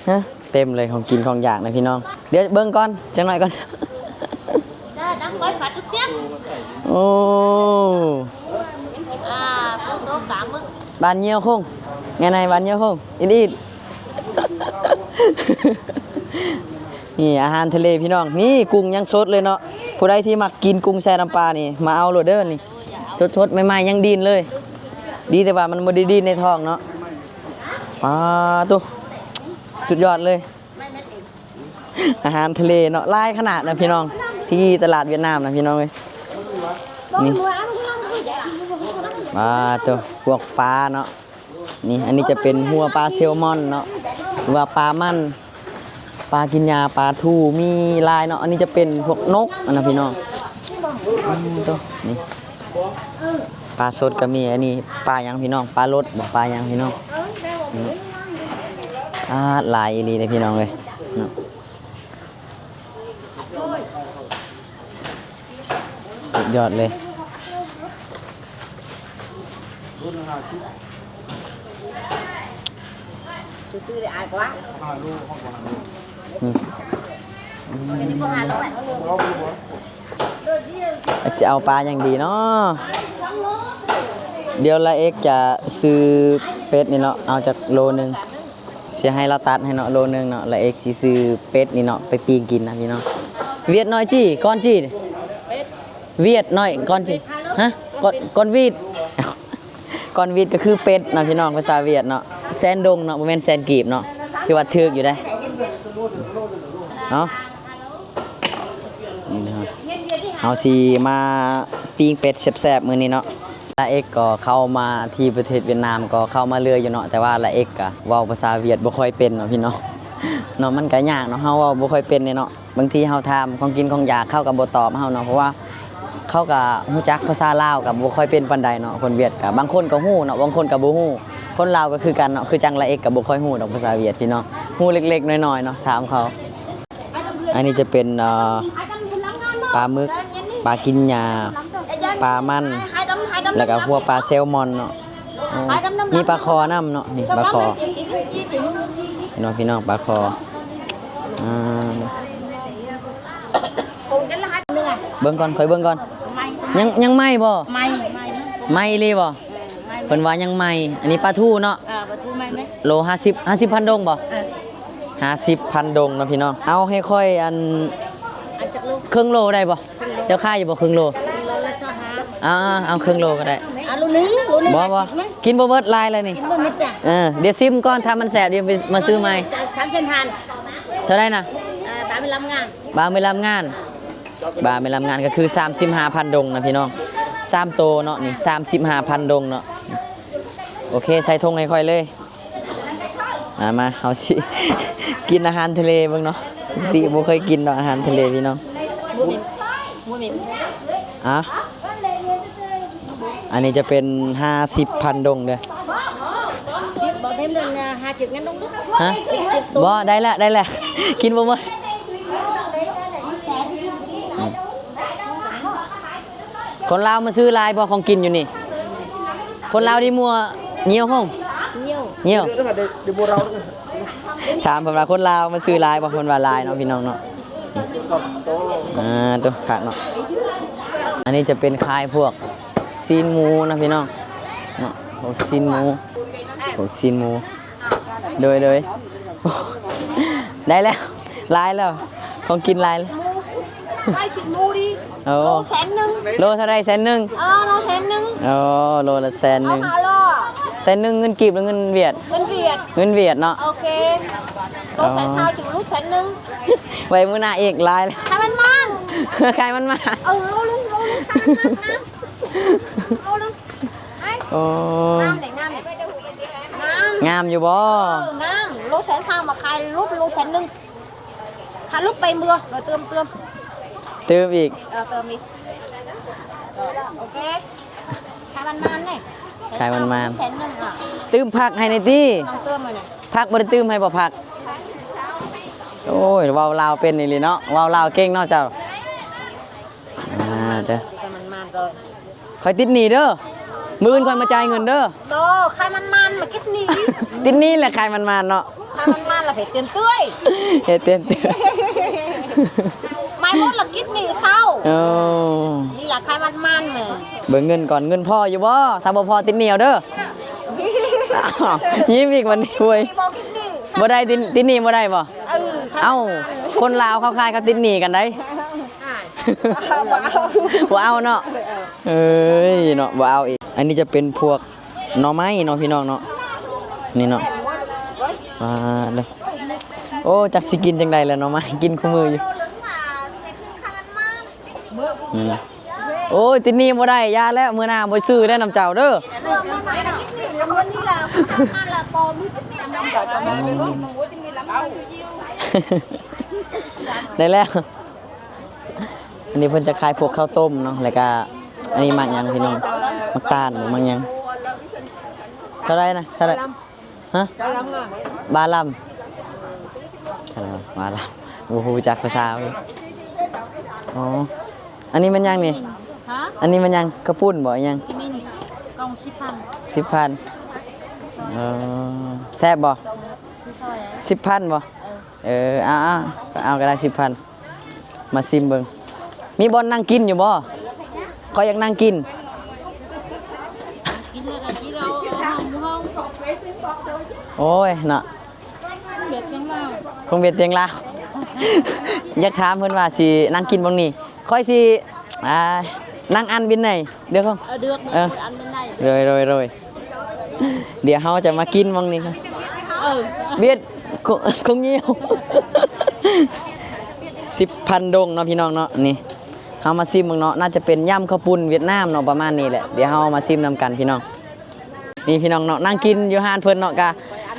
ຮະ ເຕັມເລີຍ ຂອງກິນຂອງຢາກນະພີ່ນ້ອງ. ດຽວເບິ່ງກ່ອນ ຈັກໜ້ອຍກ່ອນ. ໂອ້ ບ້ານຍ່ຽວຄົງ ແງ່ໃນບ້ານຍ່ຽວຄົງ ອິດໆ. ນີ້ອາຫານທະເລພີ່ນ້ອງ. ນີ້ກຸ້ງຍັງສົດເລີຍເນາະ. ຜູ້ໃດທີ່ມັກກິນກຸ້ງແຊ່ນ້ຳປານີ້ ມາເອົາໂລດເດີນີ້. ສົດໆ ໃໝ່ໆ ຍັງດີ້ນເລີຍ. ດີແຕ່ວ່າມັນບໍ່ໄດ້ດີ້ນໃນທ້ອງເນາະ. ປາໂຕ ສຸດຍອດເລີຍ. ອາຫານທະເລເນາະ ຫຼາຍຂະໜາດນະພີ່ນ້ອງ ທີ່ຕະຫຼາດຫວຽດນາມນະພີ່ນ້ອງເອີຍ. ນີ້ ປາໂຕ ພວກປາເນາະ. ນີ້ ອັນນີ້ຈະເປັນຫົວປາແຊວມອນເນາະ ຫຼືວ່າປາມັນ ປາກິນຫຍ້າ ປາທູ ມີຫຼາຍເນາະ. ອັນນີ້ຈະເປັນພວກນົກຫັ້ນນະພີ່ນ້ອງ. ອືມ ໂຕ ນີ້ ປາສົດກໍມີ. ອັນນີ້ປາຫຍັງພີ່ນ້ອງ? ປາລົດບໍ? ປາຫຍັງພີ່ນ້ອງ? ອືມ ອາ ຫຼາຍອີ່ຫຼີເດ້ພີ່ນ້ອງເອີຍເນາະ. ສຸດຍອດເລີຍ. ອືມ ອືມ ຊິເອົາປາຫຍັງດີເນາະ? ດຽວລາເອກຈະຊື້ເປັດນີ້ເນາະ ເອົາຈັກໂລໜຶ່ງ. ຊິໃຫ້ລາວຕັດໃຫ້ເນາະ ໂລໜຶ່ງເນາະ. ລາເອກຊິຊື້ເປັດນີ້ເນາະ ໄປປີ້ງກິນນະພີ່ນ້ອງ. ຫວຽດໜ້ອຍຈີ່ ກ່ອນຈີ່ ຫວຽດໜ້ອຍກ່ອນຈີ່ ຮະ ກ່ອນ ກ່ອນຫວຽດ ກ່ອນຫວຽດກໍຄືເປັດເນາະພີ່ນ້ອງ ພາສາຫວຽດເນາະ. ແຊນດົງເນາະ ບໍ່ແມ່ນແຊນກີບເນາະ ຖືວ່າຖືກຢູ່ເດ້. ເອົາ ນີ້ນະ ເຮົາຊິມາປີ້ງເປັດແຊບໆ ມື້ນີ້ເນາະ. ລາເອກກໍເຂົ້າມາທີ່ປະເທດຫວຽດນາມ ກໍເຂົ້າມາເລື້ອຍຢູ່ເນາະ ແຕ່ວ່າລາເອກກໍເວົ້າພາສາຫວຽດບໍ່ຄ່ອຍເປັນເນາະພີ່ນ້ອງເນາະ. ມັນກໍຍາກເນາະ ເຮົາເວົ້າບໍ່ຄ່ອຍເປັນເດເນາະ. ບາງທີເຮົາຖາມຂອງກິນຂອງຢາກ ເຂົາກໍບໍ່ຕອບເຮົາເນາະ ເພາະວ່າເຂົາກໍຮູ້ຈັກພາສາລາວກໍບໍ່ຄ່ອຍເປັນປານໃດເນາະ. ຄົນຫວຽດກໍບາງຄົນກໍຮູ້ເນາະ ບາງຄົນກໍບໍ່ຮູ້. ຄົນລາວກໍຄືກັນເນາະ ຄືຈັ່ງລາເອກກໍບໍ່ຄ່ອຍຮູ້ດອກພາສາຫວຽດພີ່ນ້ອງ ຮູ້ເລັກໆ ນ້ອຍໆ ເນາະ ຖາມເຂົາ. ອັນນີ້ຈະເປັນ ເອີ ປາໝຶກ ປາກິນຫຍ້າ ປາມັນ ແລ້ວກໍພວກປາແຊວມອນເນາະ. ໂອ້ ມີປາຄໍນຳເນາະ ນີ້ປາຄໍເນາະ ພີ່ນ້ອງ ປາຄໍ. ອ່າ ເບິ່ງກ່ອນ ຂ້ອຍເບິ່ງກ່ອນ ຍັງ ຍັງໃໝ່ບໍ່? ໃໝ່ ໃໝ່ອີ່ຫຼີບໍ່? ເພິ່ນວ່າຍັງໃໝ່. ອັນນີ້ປາທູເນາະ. ເອີ ປາທູໃໝ່ ໂລຫ້າສິບ ຫ້າສິບພັນດົງບໍ່? ເອີ ຫ້າສິບພັນດົງເນາະພີ່ນ້ອງ. ເອົາໃຫ້ຂ້ອຍອັນ ອັນຈັກໂລ? ເຄິ່ງໂລໄດ້ບໍ່? ເຄິ່ງໂລ ເຈົ້າຂາຍຢູ່ບໍ່ເຄິ່ງໂລ? ເຄິ່ງໂລລະຊາວຫ້າ. ອ່າ ເອົາເຄິ່ງໂລກໍໄດ້. ເອົາໂລໜຶ່ງ ໂລໜຶ່ງ ບໍ່ ບໍ່ ຫ້າສິບ ກິນບໍ່ເບິດ ຫຼາຍແລ້ວນີ້. ກິນບໍ່ໝົດຈ້ະ. ເອີ ດຽວຊິມກ່ອນ ຖ້າມັນແຊບດຽວມາຊື້ໃໝ່. ສາມແສນຫ້າ. ເທົ່າໃດນະ? ເອີ ບາເມລຳງານ ບາເມລຳງານ ບາເມລຳງານກໍຄືສາມສິບຫ້າພັນດົງນະພີ່ນ້ອງ. ສາມໂຕເນາະນີ້ ສາມສິບຫ້າພັນດົງເນາະ. ໂອເຄ ໃສ່ຖົງໃຫ້ຂ້ອຍເລີຍ. ມາ ມາ ເຮົາຊິກິນອາຫານທະເລເບິ່ງເນາະ. ຕິບໍ່ເຄີຍກິນດອກອາຫານທະເລພີ່ນ້ອງ. ບໍ່ເໝັນ ບໍ່ເໝັນ. ອ່ະ ອັນນີ້ຈະເປັນຫ້າສິບພັນດົງເດີ້. ບໍ່ເຕັມເດືອນ ຫ້າສິບເງິນດົງເດີ້. ຮະ? ບໍ່ ໄດ້ແລ້ວ ໄດ້ແລ້ວ ກິນບໍ່ໝົດ. ຄົນລາວມາຊື້ຫຼາຍບໍ່ຂອງກິນຢູ່ນີ້? ຄົນລາວທີ່ມົວຍ່ຽວຫ້ອງ ຍ່ຽວ ຍ່ຽວ. ຖາມເພິ່ນວ່າຄົນລາວມາຊື້ຫຼາຍບໍ່? ເພິ່ນວ່າຫຼາຍເນາະພີ່ນ້ອງເນາະ. ອ່າ ໂຕຄັກເນາະ. ອັນນີ້ຈະເປັນຂາຍພວກຊີ້ນໝູນະພີ່ນ້ອງເນາະ. ພວກຊີ້ນໝູ ພວກຊີ້ນໝູ. ໂດຍ ໂດຍ ໄດ້ແລ້ວ ຫຼາຍແລ້ວ ຂອງກິນຫຼາຍແລ້ວ. ຂາຍຊີ້ນໝູດີ. ໂອ້ ໂລແສນໜຶ່ງ. ໂລເທົ່າໃດ? ແສນໜຶ່ງ. ເອີ ໂລແສນໜຶ່ງ. ໂອ້ ໂລລະແສນໜຶ່ງ. ເອົາຫ້າໂລ. ແສນໜຶ່ງເງິນກີບ ຫຼື ເງິນຫວຽດ? ເງິນຫວຽດ. ເງິນຫວຽດເນາະ. ໂອເຄ ໂລແສນຊາວ ໂລແສນໜຶ່ງ. ໄວ້ມື້ໜ້າອີກ ຫຼາຍແລ້ວ. ຂາຍມັນມານ ຂາຍມັນມານ. ເອີ ໂລໜຶ່ງ ໂລໜຶ່ງ ຂາຍມັນມານ ໂລໜຶ່ງ. ໂອ້ ງາມເດ້ ງາມເດ້ ງາມ ງາມຢູ່ບໍ່? ເອີ ງາມ. ໂລແສນຊາວ ມາຂາຍຫຼຸດໂລແສນໜຶ່ງ. ຖ້າຫຼຸດໄປເມືອ ເຕີມ ເຕີມ ຕື່ມອີກ. ເອີ ເຕີມອີກ. ໂອເຄ ຂາຍມັນມານເດ້ ຂາຍມັນມານ. ແສນໜຶ່ງ ຕື່ມຜັກໃຫ້ແດ່ຕິ. ຕ້ອງຕື່ມ ຜັກບໍ່ໄດ້ຕື່ມໃຫ້ບໍ່? ຜັກ. ໂອ້ຍ ເວົ້າລາວເປັນອີ່ຫຼີເນາະ ເວົ້າລາວເກັ່ງເນາະເຈົ້າ. ອ່າ ເດີ ຂ້ອຍຕິດໜີ້ເດີ ມື້ອື່ນຂ້ອຍມາຈ່າຍເງິນເດີ. ໂດ ຂາຍມັນມານ ມາຕິດໜີ້. ຕິດໜີ້ແຫຼະ ຂາຍມັນມານເນາະ. ຂາຍມັນມານລະເຮັດເຕືອນເຕືອຍ ເຮັດເຕືອນເຕືອຍ. ໄມ້ໝົດລະຕິດໜີ້ເຊົາ. ໂອ້ ນີ້ລະຂາຍມັນມານ. ເບິ່ງເງິນກ່ອນ ເງິນພໍຢູ່ບໍ່? ຖ້າບໍ່ພໍຕິດໜີ້ເອົາເດີ. ຍິ້ມອີກບັດນີ້. ໂອ້ຍ ບໍ່ຕິດໜີ້ ບໍ່ໄດ້ ຕິດ ຕິດໜີ້ບໍ່ໄດ້ບໍ່? ເອີ ເອົ້າ ຄົນລາວເຂົາຂາຍເຂົາຕິດໜີ້ກັນໄດ໋. ບໍ່ເອົາ ບໍ່ເອົາເນາະ. ເອີຍເນາະ ບໍ່ເອົາອີກ. ອັນນີ້ຈະເປັນພວກໜໍ່ໄມ້ເນາະ ພີ່ນ້ອງເນາະ ນີ້ເນາະ. ອ່າ ເດີ ໂອ້ ຈັກຊິກິນຈັ່ງໃດລະ ໜໍ່ໄມ້ກິນຄູ່ມື້ຢູ່. ອືມ ໂອ້ຍ ຕິດໜີ້ບໍ່ໄດ້ ຢ່າແລ້ວ ມື້ໜ້າບໍ່ຊື້ແລ້ວນຳເຈົ້າເດີ. ໄດ້ແລ້ວ. ອັນນີ້ເພິ່ນຈະຂາຍພວກເຂົ້າຕົ້ມເນາະ ແລ້ວກະອັນນີ້ໝາກຫຍັງພີ່ນ້ອງ? ໝາກຕານບໍ່ ໝາກຫຍັງ? ເທົ່າໃດນະ? ເທົ່າໃດ? ຮະ? ບາລຳ ບາລຳ ເທົ່າໃດ? ບາລຳ ບໍ່ຮູ້ຈັກພາສາເວີຍ. ອໍ ອັນນີ້ແມ່ນຫຍັງນີ້? ຮະ? ອັນນີ້ແມ່ນຫຍັງ? ເຂົ້າປຸ້ນບໍ່? ອີຫຍັງ? ກະມິນ ກ່ອງສິບພັນ ສິບພັນ. ເອີ ແຊບບໍ່? ຊິຊອຍ ສິບພັນບໍ່? ເອີ ເອີ ເອົາ ເອົາ ເອົາກໍໄດ້ສິບພັນ. ມາຊິມເບິ່ງ ມີບ່ອນນັ່ງກິນຢູ່ບໍ່? ຂ້ອຍຢາກນັ່ງກິນ. ກິນແລ້ວກໍກິນເອົາ ເອົາເຮົາ ໂອ້ຍເນາະ ເວຍດທຽງລາວ ຄົງເວຍດທຽງລາວ. ຢາກຖາມເພິ່ນວ່າຊິນັ່ງກິນບ່ອນນີ້ ຂ້ອຍຊິ ອ່າ ນັ່ງອັນບິນໄນ ເດີ ເອີ ເດືອກ ເອີ ອັນບິນໄນ ໂດຍ ໂດຍ ໂດຍ. ດຽວເຮົາຈະມາກິນໝ່ອງນີ້ ເອີ ວຽດ ຄົງ ຄົງຍ່ຽວ. ສິບພັນດົງເນາະ ພີ່ນ້ອງເນາະ. ນີ້ ເຮົາມາຊິມເບິ່ງເນາະ ໜ້າຈະເປັນຢຳເຂົ້າປຸ້ນຫວຽດນາມເນາະ ປະມານນີ້ແຫຼະ. ດຽວເຮົາມາຊິມນຳກັນ ພີ່ນ້ອງ. ນີ້ ພີ່ນ້ອງເນາະ ນັ່ງກິນຢູ່ຮ້ານເພິ່ນເນາະ ກະ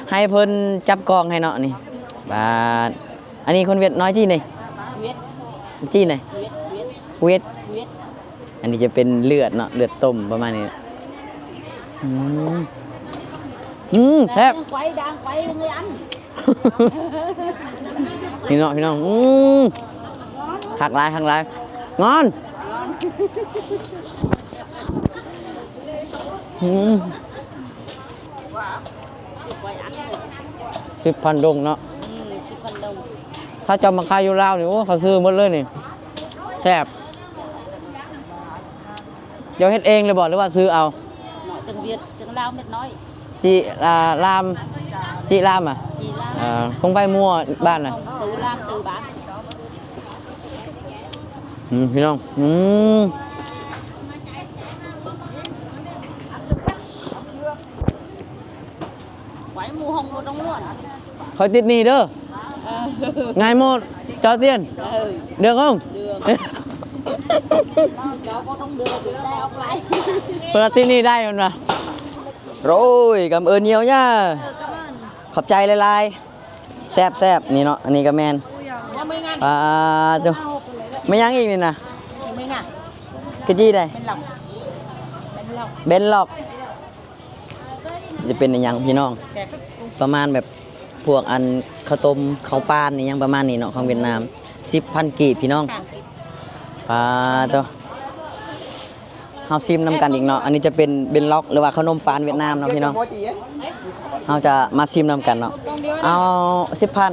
ໃຫ້ເພິ່ນຈັບກ້ອງໃຫ້ເນາະ. ນີ້ ບາດ ອັນນີ້ຄົນຫວຽດນ້ອຍຈີ່ນີ້ ຫວຽດ ຈີ່ນີ້ ຫວຽດ ຫວຽດ ຫວຽດ ອັນນີ້ຈະເປັນເລືອດເນາະ ເລືອດຕົ້ມປະມານນີ້. ອືມ ອືມ ແຊບ ໄປ ດາງໄປ ເລີຍອັນ ພີ່ນ້ອງ ພີ່ນ້ອງ ອືມ ຄັກຫຼາຍ ຄັກຫຼາຍ ງອນ ອືມ. ສິບພັນດົງເນາະ ອືມ ສິບພັນດົງ. ຖ້າເຈົ້າມາຂາຍຢູ່ລາວນີ້ ໂອ້ ເຂົາຊື້ໝົດເລີຍນີ້ ແຊບ. ເຈົ້າເຮັດເອງເລີຍບໍ່ ຫຼືວ່າຊື້ເອົາ? ເນາະ ຈັ່ງຫວຽດ ຈັ່ງລາວເມັດນ້ອຍ. ຈິລາ ລາມ ຈິລາມອະ ເອີ ກົງໄປມົວບ້ານນະ ອືມ ພີ່ນ້ອງ ອືມ ໄວ້ໝູ່ຫ້ອງບໍ່ຕ້ອງລ້ວນ ຂ້ອຍຕິດໜີ້ເດີ ເອີ ງ່າຍໝົດ ເຈົ້າຕຽນ ເອີ ເດືອງຄົງ ເດືອງ ເຈົ້າບໍ່ຕ້ອງເດືອງ ເພິ່ນວ່າຕິດໜີ້ໄດ້ເພິ່ນວ່າ ໂອ້ຍ ກຳເອີນຍ່ຽວຍາ ເອີ ກຳເອີນ ຂອບໃຈຫຼາຍໆ ແຊບໆ ນີ້ເນາະ ອັນນີ້ກໍແມ່ນ ປາໂທ້ ແມ່ນຫຍັງອີກນີ້ນະ ຄືຈີໄດ ເບັນລັອກ ເບັນລັອກ ຈະເປັນອີຫຍັງພີ່ນ້ອງ ປະມານແບບພວກອັນເຂົ້າຕົ້ມເຂົ້າປານອີຫຍັງປະມານນີ້ເນາະ ຂອງຫວຽດນາມ ສິບພັນກີບພີ່ນ້ອງ ປາໂທ້ ເຮົາຊີມນຳກັນອີກເນາະ ອັນນີ້ຈະເປັນເບັນລັອກ ຫຼືວ່າເຂົ້າໜົມປານຫວຽດນາມເນາະພີ່ນ້ອງ ເຮົາຈະມາຊີມນຳກັນເນາະ ເອົາສິບພັນ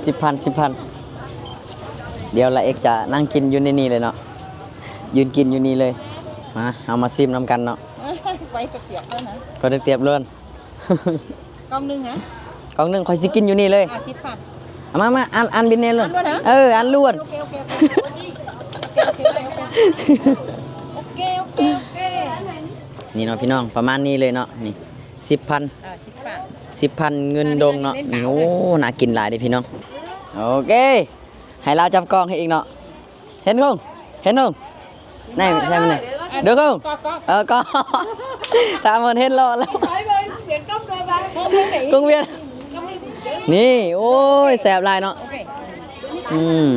ສິບພັນ ສິບພັນ ດຽວລາເອັກຈະນັ່ງກິນຢູ່ໃນນີ້ເລີຍເນາະ ຢືນກິນຢູ່ນີ້ເລີຍ ມາ ເຮົາມາຊີມນຳກັນເນາະ ໄປຕະກຽບເລີຍນະ ກໍໄດ້ຕຽບເລີຍ ກ່ອງໜຶ່ງຫະ ກ່ອງໜຶ່ງຂ້ອຍຊິກິນຢູ່ນີ້ເລີຍ ອ່າ ສິບພັນ ເອົາມາ ມາ ອັນ ອັນບິນແນ່ເລີຍ ອັນລວດຫະ ເອີ ອັນລວດ ໂອເຄ ໂອເຄ ໂອເຄ ໂອເຄ ໂອເຄ ໂອເຄ ນີ້ເນາະພີ່ນ້ອງ ປະມານນີ້ເລີຍເນາະ ນີ້ ສິບພັນ ເອີ ສິບພັນ ສິບພັນເງິນດົງເນາະ ໂອ້ ໜ້າກິນຫຼາຍເດ້ພີ່ນ້ອງ ໂອເຄ ໃຫ້ລາວຈັບກ້ອງໃຫ້ອີກເນາະ ເຫັນຄົງ ເຫັນຄົງ ໃນ ໃນ ໃນ ເດີຄົງ ເອີ ກໍ ຕາມເພິ່ນເຫັນຫຼໍ່ແລ້ວ ກົງວຽນ ນີ້ ໂອ້ຍ ແຊບຫຼາຍເນາະ ອືມ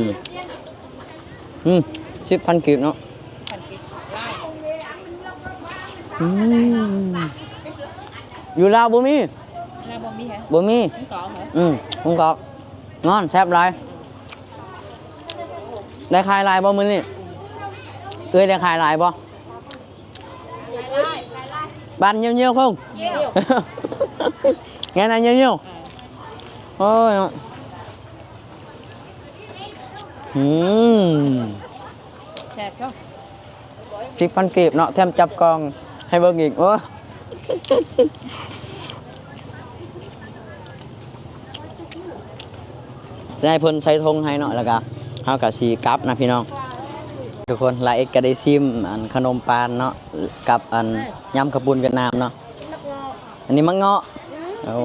ອືມ ສິບພັນກີບເນາະ ອືມ ຢູ່ລາວບໍ່ມີ ລາວບໍ່ມີຫະ ບໍ່ມີ ອືມ ກຸງກອກ ງອນ ແຊບຫຼາຍ ໄດ້ຂາຍຫຼາຍບໍ່ມື້ນີ້? ເອື້ອຍໄດ້ຂາຍຫຼາຍບໍ່? ບ້ານຍ່ຽວໆ ຄົງ ແງ່ນະ ຍ່ຽວໆ ໂອ້ຍ ອືມ ແຊບເນາະ. ສິບພັນກີບເນາະ ແຖມຈັບກ້ອງໃຫ້ເບິ່ງອີກ ໂອ້ ຊິໃຫ້ເພິ່ນໃສ່ຖົງໃຫ້ເນາະ ແລ້ວກະເຮົາກະຊິກັບນະພີ່ນ້ອງ ທຸກຄົນ. ລາເອັກກະໄດ້ຊີມອັນຂະໜົມປານເນາະ ກັບອັນຍຳເຂົ້າປຸ້ນຫວຽດນາມເນາະ. ອັນນີ້ໝາກເງາະ ໂອ້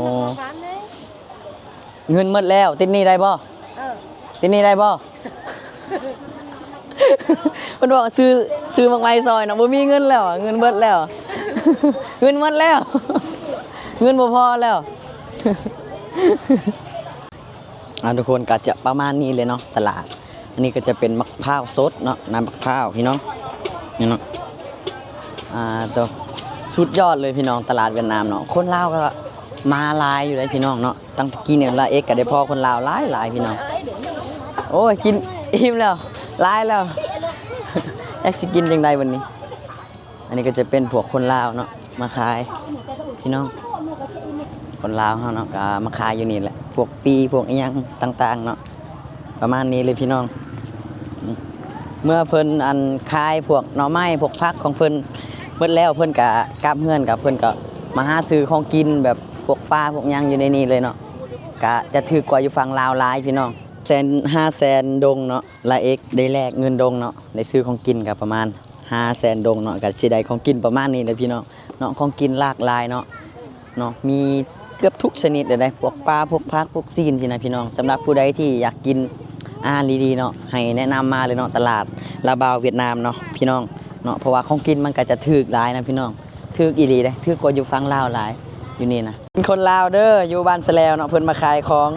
ເງິນໝົດແລ້ວ ຕິດໜີ້ໄດ້ບໍ່? ເອີ ຕິດໜີ້ໄດ້ບໍ່? ເພິ່ນບອກຊື້ ຊື້ໝາກໄມ້ຊອຍເນາະ ບໍ່ມີເງິນແລ້ວ ເງິນເບິດແລ້ວ ເງິນໝົດແລ້ວ ເງິນບໍ່ພໍແລ້ວ. ອ່າ ທຸກຄົນ ກໍຈະປະມານນີ້ເລີຍເນາະ ຕະຫຼາດ. ອັນນີ້ກໍຈະເປັນໝາກພ້າວສົດເນາະ ນ້ຳໝາກພ້າວພີ່ນ້ອງ ນີ້ເນາະ. ອ່າ ໂຕ ສຸດຍອດເລີຍພີ່ນ້ອງ ຕະຫຼາດຫວຽດນາມເນາະ. ຄົນລາວກໍມາຫຼາຍຢູ່ເດ້ພີ່ນ້ອງເນາະ ຕັ້ງແຕ່ກີ້ນີ້ລາເອັກກໍໄດ້ພໍ້ຄົນລາວຫຼາຍໆ ພີ່ນ້ອງ. ໂອ້ຍ ກິນອີ່ມແລ້ວ ຫຼາຍແລ້ວ ຈັກຊິກິນຈັ່ງໃດບັດນີ້. ອັນນີ້ກໍຈະເປັນພວກຄົນລາວເນາະ ມາຂາຍພີ່ນ້ອງ ຄົນລາວເຮົາເນາະ ກໍມາຂາຍຢູ່ນີ້ແຫຼະ ພວກປີ້ ພວກອີ່ຫຍັງຕ່າງໆເນາະ ປະມານນີ້ເລີຍພີ່ນ້ອງ. ເມື່ອເພິ່ນ ອັນ ຂາຍພວກໜໍ່ໄມ້ ພວກຜັກຂອງເພິ່ນໝົດແລ້ວ ເພິ່ນກໍກັບເຮືອນ ກໍເພິ່ນກໍມາຫາຊື້ຂອງກິນ ແບບພວກປາ ພວກຫຍັງຢູ່ໃນນີ້ເລີຍເນາະ ກໍຈະຖືກກວ່າຢູ່ຝັ່ງລາວຫຼາຍພີ່ນ້ອງ. ແສນ ຫ້າແສນດົງເນາະ ລາເອັກໄດ້ແລກເງິນດົງເນາະ ໄດ້ຊື້ຂອງກິນກໍປະມານ ຫ້າແສນດົງເນາະ ກໍຊິໄດ້ຂອງກິນປະມານນີ້ແຫຼະພີ່ນ້ອງເນາະ. ຂອງກິນຫຼາກຫຼາຍເນາະ ເນາະ ມີເກືອບທຸກຊະນິດເລີຍເດ້ ພວກປາ ພວກຜັກ ພວກຊີ້ນຊີ້ນະພີ່ນ້ອງ. ສຳລັບຜູ້ໃດທີ່ຢາກກິນອາຫານດີໆເນາະ ໃຫ້ແນະນຳມາເລີຍເນາະ ຕະຫຼາດລາວບາວຫວຽດນາມເນາະພີ່ນ້ອງເນາະ ເພາະວ່າຂອງກິນມັນກໍຈະຖືກຫຼາຍນະພີ່ນ້ອງ. ຖືກອີ່ຫຼີເດ້ ຖືກກວ່າຢູ່ຝັ່ງລາວຫຼາຍ ຢູ່ນີ້ນະ. ເປັນຄົນລາວເດີ ຢູ່ບ້ານສະແລວເນາະ ເພິ່ນມາຂາຍຂອງ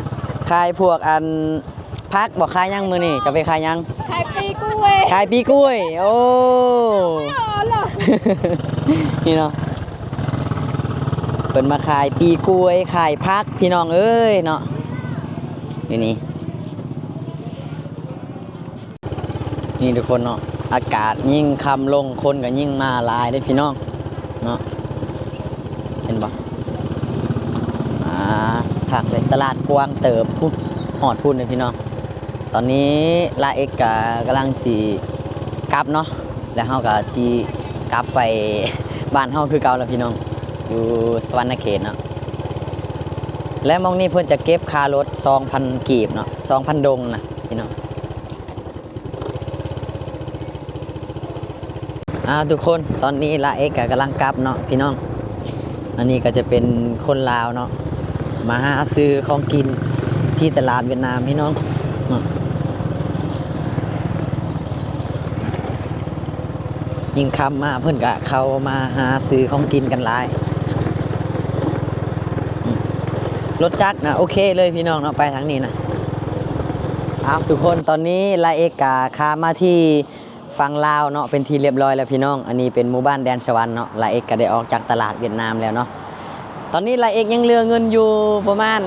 ຂາຍພວກ ອັນ ຜັກບໍ ຂາຍຫຍັງມື້ນີ້ ຈະໄປຂາຍຫຍັງ? ຂາຍປີກ້ວຍ ຂາຍປີກ້ວຍ ໂອ້ ອໍ ນີ້ເນາະ ເພິ່ນມາຂາຍປີກ້ວຍ ຂາຍຜັກ ພີ່ນ້ອງເອີຍເນາະ ຢູ່ນີ້. ນີ້ທຸກຄົນເນາະ ອາກາດຍິ່ງຄ່ຳລົງ ຄົນກໍຍິ່ງມາຫຼາຍເດ້ພີ່ນ້ອງເນາະ ເຫັນບໍ່? ອ່າ ຄັກເລີຍ ຕະຫຼາດກວ້າງເຕີບ ພຸ້ນ ຮອດພຸ້ນເດ້ພີ່ນ້ອງ. ຕອນນີ້ລາເອັກກະກຳລັງຊິກັບເນາະ ແລ້ວເຮົາກະຊິກັບໄປບ້ານເຮົາຄືເກົ່າແລ້ວພີ່ນ້ອງ. ຢູ່ສະຫວັນນະເຂດເນາະ ແລະ ໝ່ອງນີ້ເພິ່ນຈະເກັບຄ່າລົດສອງພັນກີບເນາະ ສອງພັນດົງນະພີ່ນ້ອງ. ອ້າວ ທຸກຄົນ ຕອນນີ້ລາເອັກກໍກຳລັງກັບເນາະພີ່ນ້ອງ. ອັນນີ້ກໍຈະເປັນຄົນລາວເນາະ ມາຫາຊື້ຂອງກິນທີ່ຕະຫຼາດຫວຽດນາມພີ່ນ້ອງເນາະ. ຍິ່ງຄ່ຳມາເພິ່ນກະເຂົ້າມາຫາຊື້ຂອງກິນກັນຫຼາຍ. ລົດຈັກນະໂອເຄເລີຍພີ່ນ້ອງເນາະ ໄປທາງນີ້ນະ. ອ້າວ ທຸກຄົນ ຕອນນີ້ລາເອັກກະຂ້າມມາທີ່ຝັ່ງລາວເນາະ ເປັນທີ່ລຽບຮ້ອຍແລ້ວພີ່ນ້ອງ. ອັນນີ້ເປັນໝູ່ບ້ານແດນສະຫວັນເນາະ. ລາເອັກກະໄດ້ອອກຈາກຕະຫຼາດຫວຽດນາມແລ້ວເນາະ. ຕອນນີ້ລາເອັກຍັງເຫຼືອເງິນຢູ່ປະມານ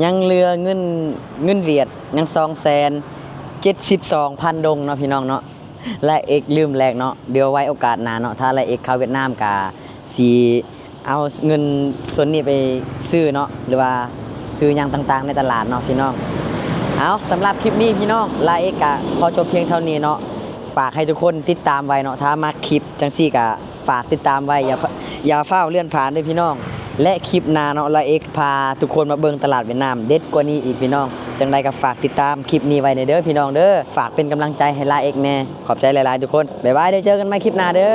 ຍັງເຫຼືອເງິນ ເງິນຫວຽດຍັງສອງແສນເຈັດສິບສອງພັນດົງເນາະພີ່ນ້ອງເນາະ. ລາເອັກລືມແລກເນາະ ດຽວໄວ້ໂອກາດໜ້າເນາະ ຖ້າລາເອັກເຂົ້າຫວຽດນາມກະຊິເອົາເງິນສ່ວນນີ້ໄປຊື້ເນາະ ຫຼືວ່າຊື້ຫຍັງຕ່າງໆໃນຕະຫຼາດເນາະພີ່ນ້ອງ. ເອົາ ສຳລັບຄລິບນີ້ພີ່ນ້ອງ ລາເອັກກະຂໍຈົບພຽງເທົ່ານີ້ເນາະ. ຝາກໃຫ້ທຸກຄົນຕິດຕາມໄວ້ເນາະ ຖ້າມັກຄລິບຈັ່ງຊີ້ກະຝາກຕິດຕາມໄວ້ ຢ່າ ຢ່າຟ້າວເລື່ອນຜ່ານເດີພີ່ນ້ອງ. ແລະ ຄລິບໜ້າເນາະ ລາເອັກພາທຸກຄົນມາເບິ່ງຕະຫຼາດຫວຽດນາມເດັດກວ່ານີ້ອີກພີ່ນ້ອງ. ຈັ່ງໃດກໍຝາກຕິດຕາມຄລິບນີ້ໄວ້ແດ່ເດີພີ່ນ້ອງເດີ. ຝາກເປັນກຳລັງໃຈໃຫ້ລາເອັກແດ່. ຂອບໃຈຫຼາຍໆທຸກຄົນ. ບາຍບາຍ ເດີ ເຈີກັນໃໝ່ຄລິບໜ້າເດີ.